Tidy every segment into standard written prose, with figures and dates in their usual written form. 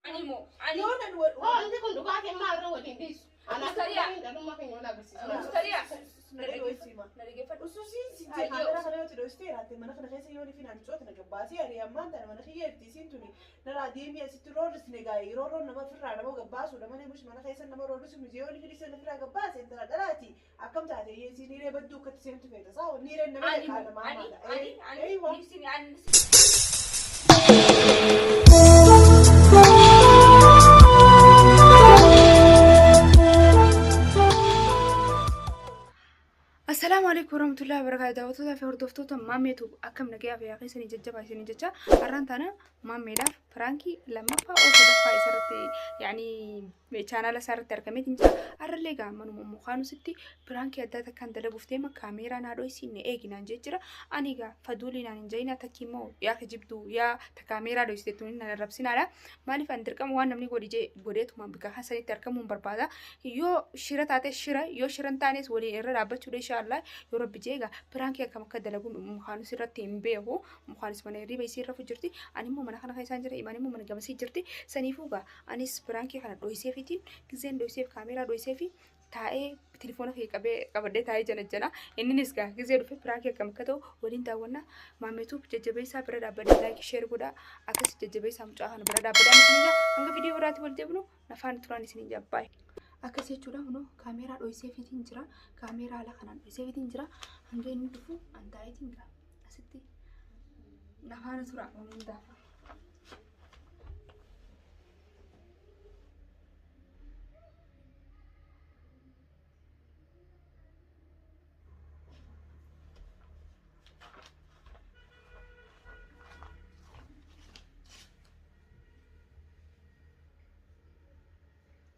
Ani moo ani Yoo nan Hoo wanti kun dhugaa kee maal irra waliin dhiisu? Anaaf Mustariyaa. dhalummaa keenya wal agarsiisa. Mustariyaa. Na dhaggeeffadhu. Na dhaggeeffadhu. Usuusiin si Ayyoo. kaameraa kana yoo tidhoostee jiraatte mana kana keessa yoo nifin ani coota na gabbaasee ani ammaan tana mana kiyya jirti isiin tuni naraa deemee asitti roorrisne gaa'e roorroon nama ofirraa nama gabbaasuudha malee mush mana keessa nama roorrisu miti yoo nifin isa ofirraa gabbaase intala dhalaati akkam taate isiin hiree badduu akkatti seentu feeta saa wanni hireen nama Ani leeqaa moo namaa ani maala. ani ani Eeywa. nifsini ani Assalaamu alaikum warahmatullahi wabarakatuh. Daawwattoota fi hordoftoota Maammeetu akkam nagayaa fi keessanii jajjabaa isinii jecha har'aan tana Maammeedhaaf piraankii lammaffaa ol sadaffaa isarratti yaani chaanaala isaarratti argameetiin jira. Har'allee egaa manuma mukaanusitti piraankii addaa takkaan dalaguuf deema kaameeraan haadhoo isiin na eeginaan jee jira. Ani egaa faduulii naan hin jayinaa takki immoo yaa kijibduu yaa ta kaameeraa dhoysite tuni na arrabsinaadha. Maaliif ani dirqama waan namni godhi jee godheetuma bika sanitti argamuun barbaada. Yoo shira taate shira yoo shira hin taanes waliin irra dhaabbachuudha inshaallah yoo rabbi jee egaa piraankii akkam akka dalagu mukaanus irratti hin beeku. Mukaanis mana hirriba isii irra jirti. Ani immoo mana kana keessaan jira imaan immoo mana gamasii jirti. Saniifuu egaa anis piraankii kana dhoyseefitiin gizeen dhoyseef kaameeraa dhoyseefi taa'ee telefoona kee qabee qabadhee taa'ee jana jana inninis gaa gizee dhufe piraankii akkam akka ta'u waliin daawwanna maametuuf jajjabeessaa bira dhaabbadhee laayikii sheer godhaa akkas jajjabeessaa mucaa kana bira dhaabbadhaa isin jaa hanga viidiyoo biraatti wal deebinu nafaan turaan isin jaa baay'ee. Akkas jechuudha kunoo kaameeraa dhoyseefiitiin jira kaameeraa haala kanaan dhoyseefiitiin jira hanga inni dhufu an taa'eetiin gaa asitti nafaana tura waan hundaaf.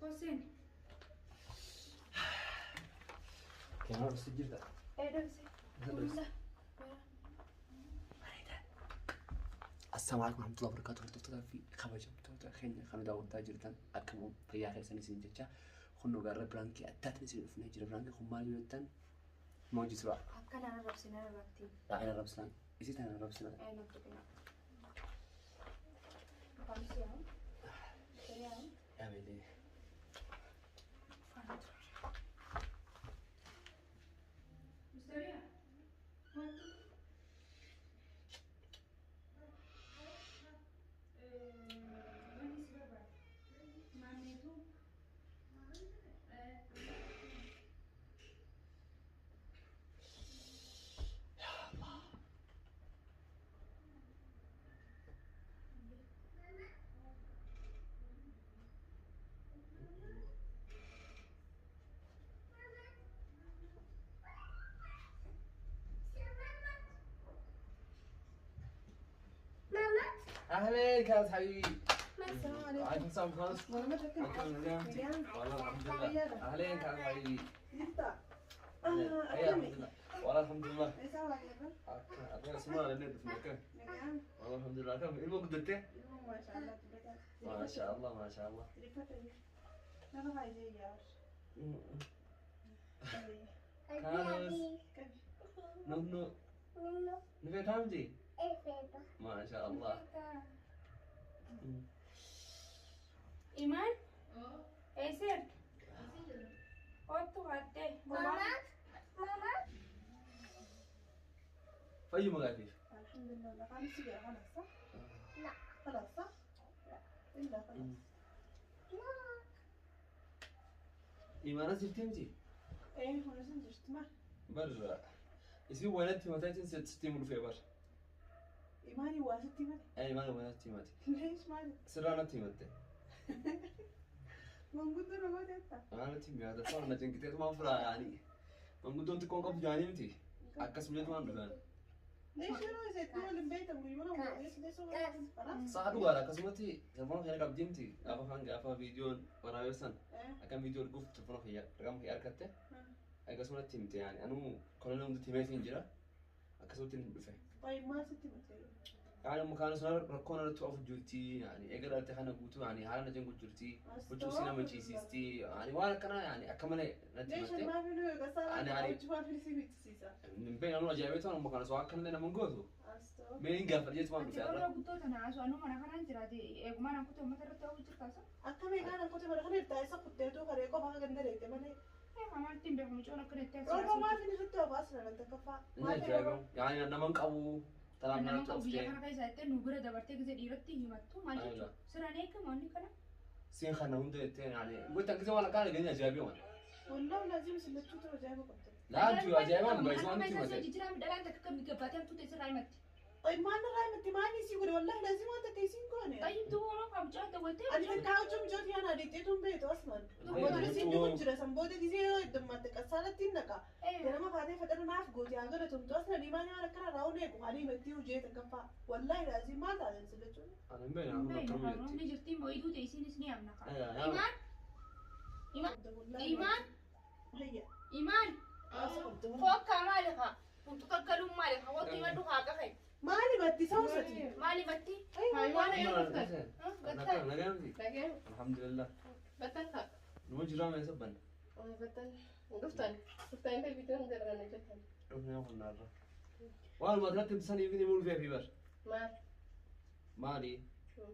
Hossein. Kaameeraa dhoksite jirta? Ee dhoksee. Assalaamu alaikum warahmatullahi wabarakatuh. Hordoftoota fi kabajamtoota keenya kan daawwataa jirtan akkam fayyaa keessan isin jecha kun dhugaarra piraankii addaatiin isin dhufnee jira. Piraankii kun maal yoo jettan ma hojii tura. Akka naan arrabsine arrabti. Dhaa'ina arrabsinaan isii tana arrabsinaan. Ee na tuqina. Afaan siyaa. Siyaa. Yaabeelee. Afaan tura. Mustariyaa. أهلين كانت حبيبي. السلام عليكم. وعليكم السلام خالص. والله والله الحمد لله. أهلين كانت حبيبي. Jirta. أيوة الحمد لله. والله الحمد لله. Eessaa waa jedhan? أنا اسمها لنا في المكان. Nagaan. والله الحمد لله. كم ilma guddatte? Ilma maashaallah dubbata. ما شاء الله ما شاء الله. Rifata nama baay'ee yaar. كانوس نونو نبي تامجي ما شاء الله. Imaan. Eesseer. Ottu hattee. في مغادير Alhamdulillah. Lafaan si jira خلاص صح؟ لا. خلاص صح؟ لا. إلا خلاص. إيمانا تمتي إيه هو لازم تجتمع. برا يصير ولدتي ما تنسى تستيم في بر إيماني واسطتي مالي. أي ما ولدتي ماتي ليش مالي؟ سرانتي ماتي منقول أنا ما دفع. أنا تيمي هذا صار أنا جنكتي ما فرا يعني من قدوم تكون قبل جاني متي أكس من ما ندان ليش أنا إذا تقول البيت أبو يمنا ليش ليش خلاص؟ صح دوارا كسمتي تلفون خير قبل جمتي أبا فان أبا فيديو وأنا يوسن إيه. أكم فيديو رقف تلفون خير رقم خير كته أكسمتي تيمتي يعني أنا مو كلنا نوم تيمتي إنجرا أكسمتي ندفع طيب ما ستي مثلا. Yani mukaan sun rakkoon irratti of jirti yani eega dhalte kana guutuu yani haala na jengu jirti huccuu si nama ciisisti yani waan akkana yani akka malee natti Leeshan himatte. maaf inni qasaa Ani- huccuu maaf inni si miccisiisa? Hin beeknu anuu ajaa'ibee ta'an mukaan sun akka malee nama hin gootu. Astoo. Mee hin gaafadhe jechuun waan Ati dhufe warra har'a. guddoo tana haasoo anuu mana kanaan jiraate eegumaan an kutee uummata irratti ta'uu jirtaasa. Akka meeqaan an kutee mana kana irtaa isa kutteetu karee qofa akka ganda deemte malee. Maalitti hin beeku mucoon akka itti Roorroo maaf inni irratti of asna lan takkaffaa. Inni ajaa'iba yani nama hin qabu tanaaf Nama natti qabu biyya oftee. kana keessa jettee nu bira dabartee gisee dhiiratti himattu maal jechuudha? Siraan eegamu wanni kana. Siin kana hunda jettee yani gocha gisee waan akkana ganya ajaa'ibee waan. Wallahu laazim isin lachuu tura ajaa'iba qabda. Laatu ajaa'ibaan baay'isuu waan nuti himate. Jijjiirama dhalaan takka akka gabbaatee hamtuu ta'e sirraa himatti. Oy maal irraa himatti maal isii godhe wallahi laazim waan takka isiin goone. Xayyibtuu hooloo qabu dawwaltee. Ani takkaa huccuu mijooti yaana adeetteetu hin beektu asnaan. Booda isiin dhugu jira san booda gisee yoo heddummatte qassaalatti hin naqa. Ganama kaatee fedhana naaf gooti haa galatumtu asna dhiimaan waan akkana raawun eegu ani himatti hojii takkaffaa. Wallahi laazim maal taate isin lachuun. Ani hin beeknu anuu akkanuma jetti. Ni jirti mooyituu ta'e isiinis ni amna. Imaan. Imaan. Imaan. Hayya. Imaan. Fookkaa maali haa? Kuntu kakkaluun maali haa? Wanti himadhu haa qafe. Maali matti sawsati? Maali matti? Waan yoo dhuftan. Alhamdulillah. Dhageen battan kaa. Numa jiraa mee sabban. Battan dhuftan. Dhuftan illee bidiyoon darban jettan. Dhufnee qonnaarra. Waan atinatti himsan ifni himuu dhufee fi bar. Maal? Maali?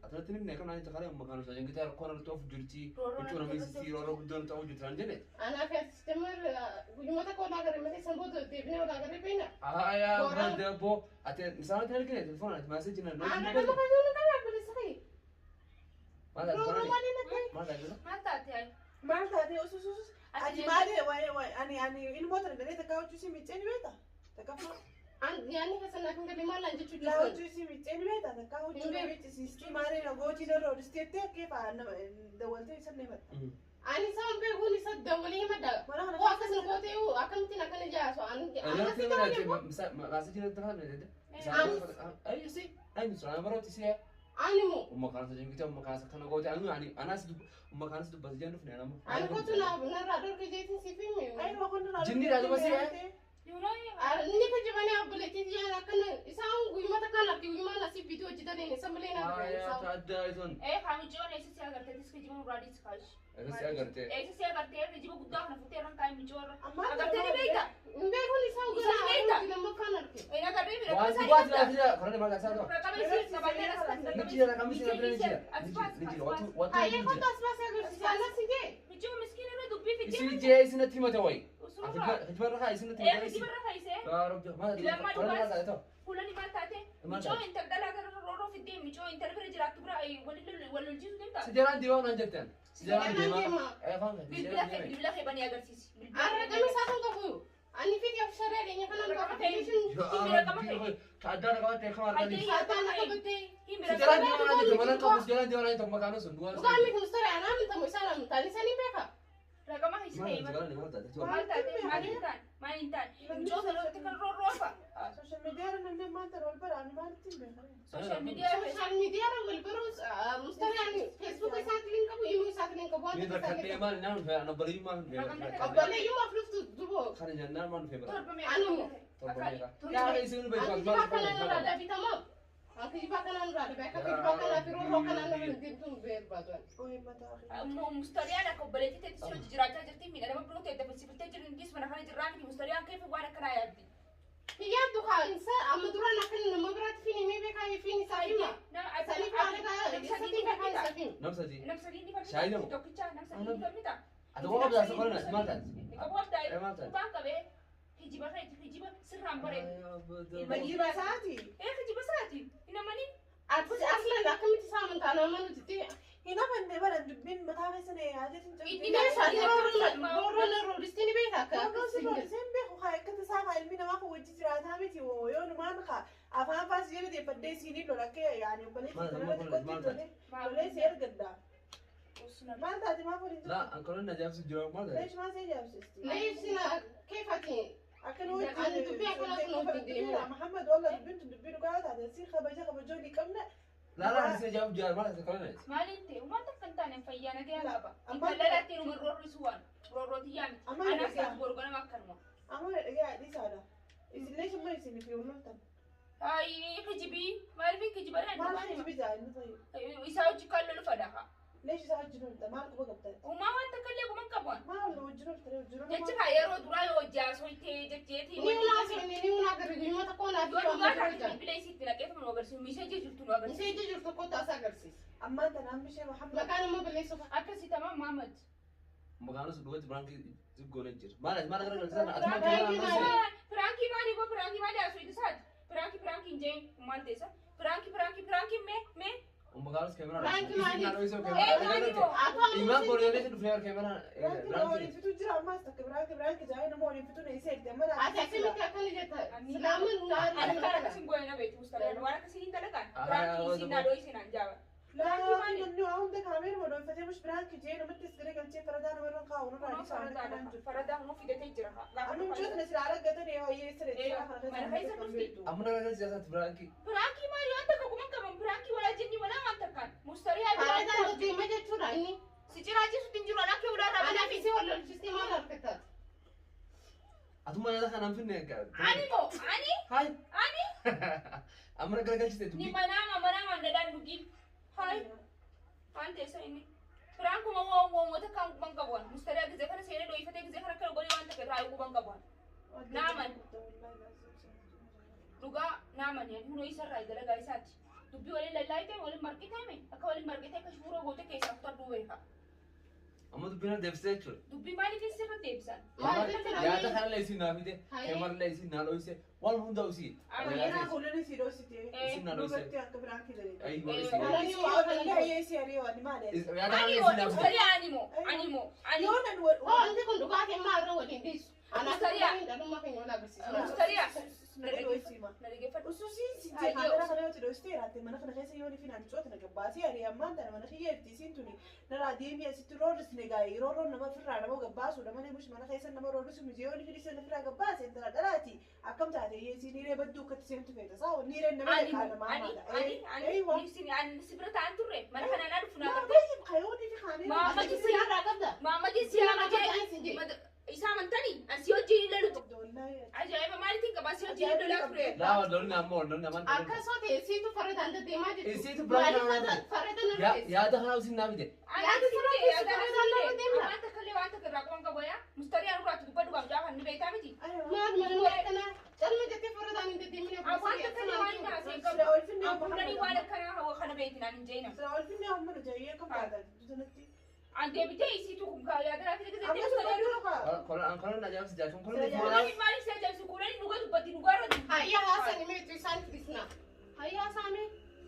Atinatti himne kan ani takkalee amma kan osoo jengitee rakkoon irratti of jirti. Huccuu namni sitti rooroo guddoon ta'uu jirti naan jedhe. Anaa fi ati jamar guyyuma takka ol agarre malee san booda deebinee ol agarre beena. Aayaa badde abboo ati misaanatti argine telefoon ati maaseji na Ana gama fayyuu qaba bilisa kee. Maal Rooroo ati maali natti? maal ati Maal taate ayi? Maal taate usus Ati maali waa'ee waa'ee ani ani ilmoo tana galee takkaa huccuu isii miccee ni beekta? Takkaffaa. Yaanni keessan naaf hin galle maal naan jechuu Laa jirtan. huccuu isii miccee ni beekta? Takkaa huccuu Hin beeku. miccisiistii maali na gootii narra odistee akkee fa'a nama dawwaltee isa ni himatta. Ani isaan beekuun isa dawwalee himadha. Mana kana Koo akkas gootee akkamittiin akkana jaasu ani Atinatti asi himne maaseji na takkalee jedhe. Ay si ay misaana barooti si ani moo umma kaansa jengitee umma kaansa kana goote anu ani anas umma kaansa dubbate jeen dhufne anamma. ani kootu narraa dhorke jeetiin siif hime. Ay nama kun Jinni dha duba si eh? Inni kijibanii abboleettii jaan akkana isaan guyyuma takkaan arge guyyumaan asii bituu hojjetaniin isa malee na arge Aayaa isaan. taaddaa ison. Ee kaamichoon eessa si agartee kijiba muraadis kaashi. Akkasii agartee. Eessa si agartee kijiba guddaa kana fuutee irraan kaa'e michoorra. Ammaa Agartee ni beekta. Hin beekuun isaan Isaan gara beekta. nuti lammaffaan arge. Ee agartee bira Waan isaa dhugaatii laafii jira. Korone maal taasisaa ta'u? Raqaba isii qabatee as Ni jira raqamni si bira ni jira. Ni jira. Wantu wantu Hayyee ni kootu jira. as baasee agarsiisa anas jee. Michoo miskiin irra dubbii fiddee. Isin jee isinatti himate wayi. Usurraa. Hijibarra haa isinatti Ee himate. kijiba irra kaayisee. Yaa Rabbi maal Lammaa korone maal dhugaas. taasisaa ta'u? Kulani maal taate? Maal Michoo taate? intal dhalaa gara rooroo fiddee michoo intal bira jiraattu bira wal lolchiisu deemta. Si jalaan deemaa naan jettan. Si jalaan Jalaan deemaa. deema. Ee afaan kee. Si Bilbila jalaan kee deemaa. bilbila kee banii agarsiisi. An raqama isaa kan qabu. Ani fidi of sharee dhiyeenya kanaan qabu. Yaa Rabbi taaddaa raqabattee akkam arganii. Saataan akka battee. Si jalaan deemaa naan jette mana qabu si jalaan deemaa naan jette makaana sun duwwaa. Dhugaa miti mustari anaa amantamu isaan amantaan isaan hin beeka. Raqama keessa Maal ta'e jalaan deemaa taate? maal taate maal hin taane maal hin taane michoo sana kan roorroofa. Social media irra namni maal ta'e wal bara ani maalitti hin beekan. Social media Social media irra wal baruus mustari ani Facebook isaatiin hin qabu immoo isaatiin hin qabu Ni waan takka rakkatee isaan maal naan dhufee ana baliyyuu maal dhufee. Obboleeyyumaaf dhuftu duboo. Kana jennaan maal dhufee bara. torba Anu. Torba meeqa. Yaa isin beektu Ani kijibaa kanaan irraa dabitamoo? Ani kijibaa kanaan irraa dabe akka kijibaa kanaa fi roorroo kanaan irra hin deemtu barbaadu ani. Ooyee mataa kee. Mustariyaan akka obboleettii teetti si hojii jiraachaa jirti miidha nama biroo ta'e dabalsiifattee jirti innis mana kana jirraa miti mustariyaan keefi waan akkanaa yaaddi. Hiyyaaddu kaa isa amma duraan akka nama biraatti fiin himee beekaa fiin isaa hima. Saniif haala kaa isatiin beekaa isa fiin. Namsati. Namsadii ni Shaayii falmita nama? tokkicha namsadii ni falmita. Ati waan qabdaa isa korona maal taate? Ni qabu qabdaa Ee maal taate? qubaan qabee kijiba keeti kijiba sirraan bareedu. Kijiba isaati. Ee kijiba isaati hin amanin. Ati aslan akkamitti isaa amantaa nama nuti Hin amanne bara dubbiin mataa keessa na yaadeetiin Inni Meeshaa roorroon roorristi ni beeka akka Roorroon roorriseen beeku haa akka tasaa haa ilmi namaa kun wajji jiraataa miti yoo numaan haa afaan faas jala deeffadhee siinii lola akka yaani obboleessi Maal kana amma kun maal xiqqootti taate? lolee si ergadda. Maal taate maaf waliin Laa jirtu? an korona ajaa'ibsu jira maal taate? Leesh maal si ajaa'ibsiisti? Leeshina keefati Akka nu wajjin Ani dubbii akkanaa sun wajjin deemna. Muhammad wallah dubbiin tun dubbii dhugaa taate si kabaja kabajoo ni qabna. Laa laa si ajaa'ibsu jira maal taate korona? Maaliin ta'e uummata akka hin taane fayyaa nagaya qaba. Amma- Intala laatti numa roorrisu waan roorrooti yaa miti. Amma Anaaf dhagaa. si'as gorgonama akkanuma. Amma dhagaa dhiisaadha. Isin leesh amma isin fi waloltan. Hayi kijibii maaliif kijiba Maal kijibi jaa'inni ta'i? Isaa hojii kan lolu fadhaa. Leesh isaa wajjin oolta maal quba qabda? Uumaa waan takka illee quban qabu. Maal wajjin oolta wajjin oolta? Jechi kaa yeroo duraa yoo jaasoo itee jecheetii. Ni una asii ni una agarri guyyaa tokko naa Yoo dhugaa taate bilbila isiitti naqeetuma nu agarsiisu miisheejii jirtu nu agarsiisu. Miseejii jirtu tokkotti as agarsiisa. Ammaan tanaan bishee Muhammad. Maqaan immoo balleessuuf. Akkasii tamam Mahamad. Maqaan sun dhugatti biraankii goonee jira. Maal maal gara galchisan atuma kaameraa Piraankii maali boo piraankii maali asuu isaati. Piraankii piraankii hin jeen maal teessa. Piraankii piraankii piraankii mee mee. Maqaan kaameraa. Biraankii maali? Ee maali boo. Imaan kooriyalee dhufnee kaameraa. Biraanki nama waliin fituu jira ammaas takka biraanki biraanki jaa'ee nama waliin fituu na isee erte mana. Ati akkamitti akkana jetta? Silaamun Ani kan akkasiin goone na beektu mustaqbal waan akkasii hin dalagaan. Piraankii isin naadoo isin an jaaba. Laa namni waa hunda kaameera odoonfatee mush biraanki jee namatti as gara galchee faradaa nama irra kaa'u nurraa Kunoo dhiisaa faradaadha. Faradaa kunoo fidatee jira. Amma michoota na sila argatan yoo hiyyeessa Mana keessa dhufti. Amma nama galchisan biraankii. Piraankii maali waan takka quban qaban piraankii walaa jenni walaa waan takkaan. Mustariyaa Faradaan biraa. hojii jechuudha inni. Si ciraachisutti hin jiru anaa kee ulaa irraa Anaaf isii wal lolchistee maal argattaati? Atuma nyaata kanaan finne. Ani moo ani Hayi. ani Amma na garagalchite ni dubbii. manaama manaama dadhaan dhugiin. Hayi waan teessa inni. Piraankuma waan takkaan quban qabu. Mustariyaa gizee kana seenee dho'ifatee gizee kana akkana godhee waan takka irraa quban qabu. Naaman. Dhugaa naaman hunoo isarraa dalagaa isaati. Dubbii waliin lallaayitee waliin marqitee akka waliin marqitee akka shuuroo goote keessaa kutadhuu beeka. Amma dubbiin na deebisee jechuudha. Dubbii maaliif sirra deebisan? Maal jechuudha? Nyaata kanallee isin naa fide, Hayi. keemarallee isin naa dhoyse, waan hunda isii. Kaameeraa kuulan isii dhoosite. Isin naa dhoyse. Dubartii akka biraanki jedhee. Ayi waan isin. Ani Nyaata kanallee isin naa fide. Mustariyaa animo animo ani Yoo nan Hoo wanti kun dhugaatiin maal irra waliin dhiisu? Anaaf Mustariyaa. dhalummaa keenya wal agarsiisa. Mustariyaa. Na dhaggeeffadhu. Ususiin si jee kaamera kana yoo dhoostee jiraatte mana kana keessa yoo fi naan coota na gabbaasee ari ammaan tana mana kiyya erti isiin tuni narraa deemii asitti roorrisne gaa'ee roorroon nama ofirraa nama gabbaasuudha mana mush mana keessa nama roorrisu miti yoo fi dhiisan ofirraa gabbaase intala dhalaati akkam taate yeesii niiree badduu akkatti seentu feeta saa niireen nama Ani kaana ani ani ani Eeywa. ni ani si bira ta'an turre mana kana naa dhufu naa garte. Kayoonni fi kaamera. Maama Ati irraa qabda? Maama si Irraa qabda isin jee. Isaa amantanii asi hojii hin lolutu. Ajaa'iba maaliitiin qaba asi hojii hin lolaa ture. Laa lolli ammoo lolli amaan. Akkasoo ta'e siitu faradaan deddeemaa jechuudha. Isiitu biraan Maaliif farada na dhufeesse? Yaada kana isin naa fide. Ani si Yaada sirraa nama deemna. Waan takka illee waan takka irraa quban qabu yaa. Mustariyaa nurraatti dubbadhu qabu jaafa ni beektaa miti. Maal mana akkana calma jettee faradaan hin deddeemine. Waan takka illee waan hin haasee qabu. Ampuulanii waan akkanaa hawa kana beektinaan hin jeena. Sira olfinne amma nuti ayyee kam taata dutanatti. An deebitee isiitu kun yaada naa fide Amma gisee sun mustariyaa. dura kaa. Kolaan ajaa'ibsi jaachuun kolaan Kuulanii maaliif si ajaa'ibsu kuulanii dhuga dubbatti dhugaa irra dubbatti. Hayya haasani meetu isaan fidisna. Hayya haasame.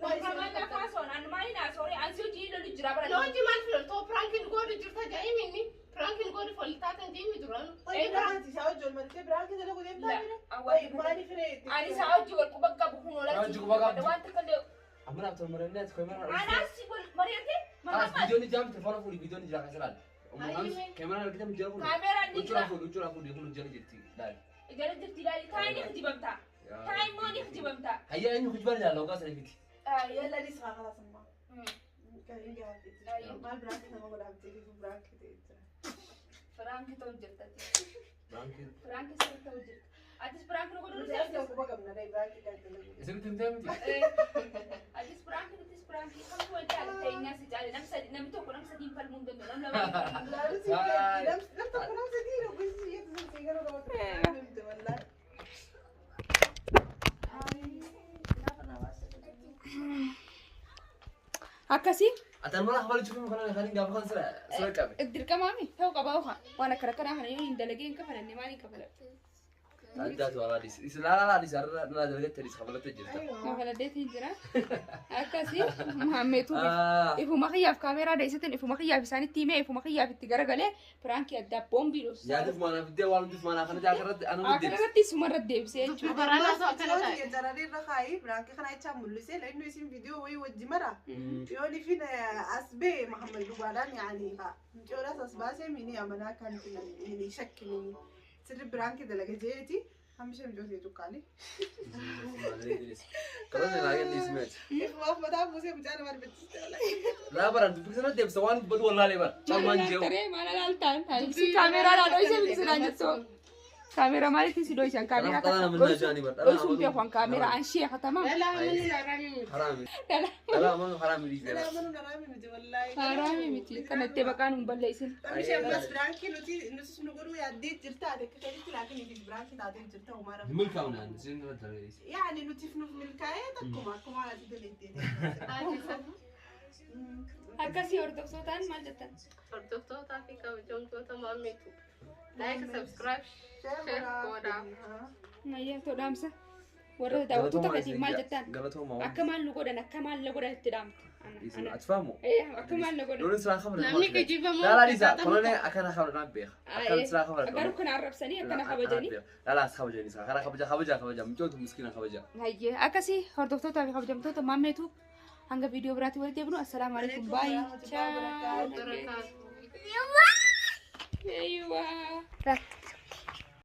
Maal haasawaan an maaliin haasawaan an si hojii lolu jira bara. Loonji maal filoltoo piraankiin godhu jirta jaa'im inni piraankiin godhu folitaatan jeemi duraan. Biraanki isaa hojii ol maritee biraanki jala godhee taa'ee maaliif ree? Ani isaa hojii wal quba qabu kun Hojii quba qabdu. Waan takka illee Amma naaf tol marannee ati kaameraa. anaas wal mari'ate As Mahamad viidiyoon ijaan telefoona fuudhi viidiyoon ijaa keessa laal. Kaameraan argitee jala fuudhi. kaameraan ni Huccuu jira fuudhi huccuu fuudhi kun jala jirti laal. jala jirti ilaali taa'ee ni kijibamta taa'ee immoo ni kijibamta. Hayyaa eenyu kijibaan ilaalla hoggaa sana fiti. Yalla dis haa kalaas ammaa. Kan hin gaafate. Maal biraanki nama godhaamtee fi biraanki ta'e jira. Firaanki ta'u jirta. Biraanki. Firaanki sirri ta'u jirta. Atis firaanki nu godhuu Nuti as quba qabna dha biraanki kan dalagu. Isinitti himtee miti? Atis firaanki nutis firaanki kamtu wal caale ta'e nyaasa caale namni tokko nam sadiin falmuu hin danda'u nam lama hin falmuu. Laalu si nam tokko nam sadii gosi yetu sun si gara nama tokko wallahi. Akkasii Ati mana kafalchuu fi kana kan gaafa kan sira sira qabe. dirqamaami ta'uu qabaa oha waan akkana kanaa kana yoo hin dalagee hin kafalanne maaliin kafaladha? Addaatu alaadhis. Isa laala laadhis har'a na dalagatte dhis kafalatte jirta. Kafaladheetiin jira. Akkasii Muhammeetu ifuma kiyyaaf kaameeraa deessitin ifuma kiyyaaf isaanitti himee ifuma kiyyaaf itti garagalee piraankii addaa boombii dhoosu. Yaadif maanaa fiddee waan hundif maanaa kana jaakirratti ana Akkana deebise. irratti isuma irratti deebisee jechuudha. Baraanaa soo akkana taa'e. Jararri irra kaayee biraanki kana jechaa mul'isee la'innu isin viidiyoo wayii wajji mara. Yoo nifin as bee Muhammad dhugaadhaan yaani mucoodaas as baasee mini amanaa kan mini shakkini sirri biraanki dalaga jeeti hamisha mijootee tukkaani. Karoon irraa kenni ismeeti. Ifumaaf mataa buusee mucaa nama argachiste wallahi. Laa baraan dubbii sana deebisa waan dubbatu wallaalee bara. Calmaan jeewu. Maal alaaltaan? Si kaameeraa dhadhoo isa bilchisinaan jettu. Kaameeraa maaliif si dhoysan? Kaameeraa Dhala namni jaanii bar. Dhala dhoysuun beeku an kaameeraa an sheeka tamam. Dhala amanuun haraami miti. Haraami. Dhala amanuun haraami dhiisee. Dhala amanuun haraami miti wallaahi. Haraami miti. Kanatti maqaan hin balleessin. Namni ammas biraankii nuti nutis nu godhuu yaaddee jirta ati akka keetitti laakiin nuti biraankii taatee jirta homaa nama. Milkaa'uun aan isin irra dalageessi. Yaani nutiif nuuf milkaa'ee takkuma akkuma ati dalaydee. Akkasii hordoftootaan maal jettan? Hordoftootaa fi kabajamtoota maammeetu. Like, subscribe, share godhaa. Ayyaa too dhaamsa. Warra daawwattoota keetiif maal jettan? Galatooma. Akka maal nu godhan akka maal na godhan itti dhaamta. Ati faamu. Akka maal na godhan. Looni silaa kabra. Namni kijibamoo Laalaa dhiisaa. Kolonee akkana kabra naan beeka. Akkana silaa kabra. Garuu kana arrabsanii akkana kabajanii. Laalaas kabajanii isaa. Kana kabaja kabaja kabaja. Mucootu miskiina kabaja. Hayyee akkasii hordoftootaa fi kabajamtoota maammeetu hanga viidiyoo biraatti walitti deebinu assalaamu alaikum baay'ee. Chaa. Barakaatu. Eeyyiwaa.